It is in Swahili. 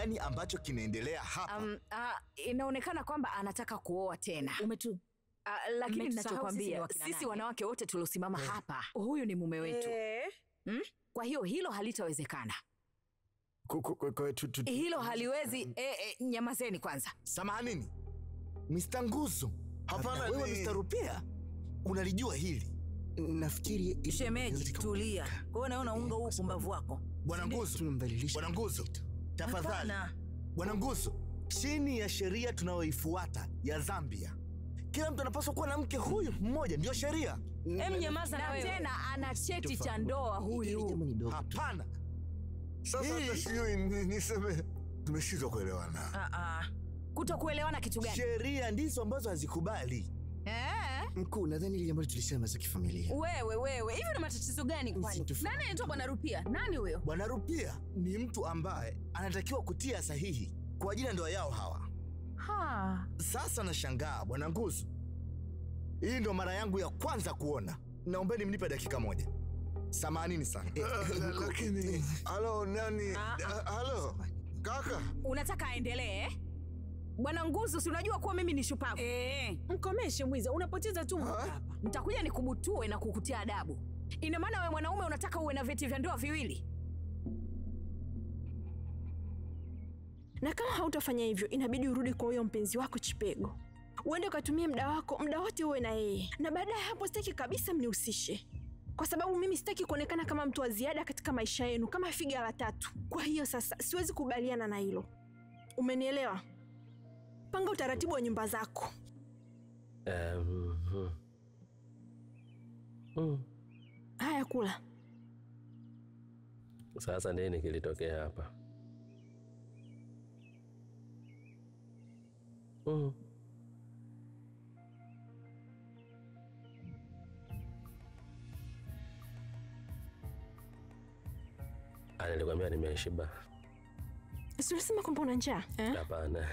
Yaani ambacho kinaendelea hapa. Inaonekana kwamba anataka kuoa tena. Lakini ninachokwambia sisi wanawake wote tuliosimama hapa, huyu ni mume wetu. Kwa hiyo hilo halitawezekana. Hilo haliwezi. Nyamazeni kwanza. Samahanini. Mr. Nguzu. Hapana, wewe Mr. Rupia unalijua hili. Nafikiri shemeji, tulia. Kwa hiyo naona unga huu pumbavu wako. Bwana Nguzu, Bwana Nguzu, tafadhali. Bwana Nguzu, chini ya sheria tunayoifuata ya Zambia, kila mtu anapaswa kuwa na mke huyu mmoja, ndio sheria. Nyamaza na wewe. Tena ana cheti cha ndoa huyu. Hapana. Sasa hata sijui niseme tumeshindwa kuelewana. Kutokuelewana kitu gani? Sheria ndizo ambazo hazikubali. Mkuu, nadhani ile jambo tulisema za kifamilia. Wewe, hivi una matatizo gani kwani? Nani anaitwa Bwana Rupia? Nani huyo? Bwana Rupia ni mtu ambaye anatakiwa kutia sahihi kwa ajili ya ndoa yao hawa. Sasa nashangaa Bwana Nguzu. Hii ndio mara yangu ya kwanza kuona. Naombeni mnipe dakika moja. Samahanini sana. Lakini halo nani? Halo kaka. Unataka aendelee? Bwana Nguzu, si unajua kuwa mimi ni shupavu. Mkomeshe Mwiza, unapoteza tu muda hapa. Nitakuja nikubutue na kukutia adabu. Ina maana wewe mwanaume unataka uwe na vyeti vya ndoa viwili? Na kama hautafanya hivyo, inabidi urudi kwa huyo mpenzi wako Chipego. Uende ukatumie muda wako, muda wote uwe na yeye. Na baadaye hapo sitaki kabisa mnihusishe. Kwa sababu mimi sitaki kuonekana kama mtu wa ziada katika maisha yenu, kama figa la tatu. Kwa hiyo sasa siwezi kubaliana na hilo. Umenielewa? Panga utaratibu wa nyumba zako. Haya, kula. Sasa nini kilitokea hapa? Nilikwambia nimeshiba. Si unasema kwamba una njaa? Hapana.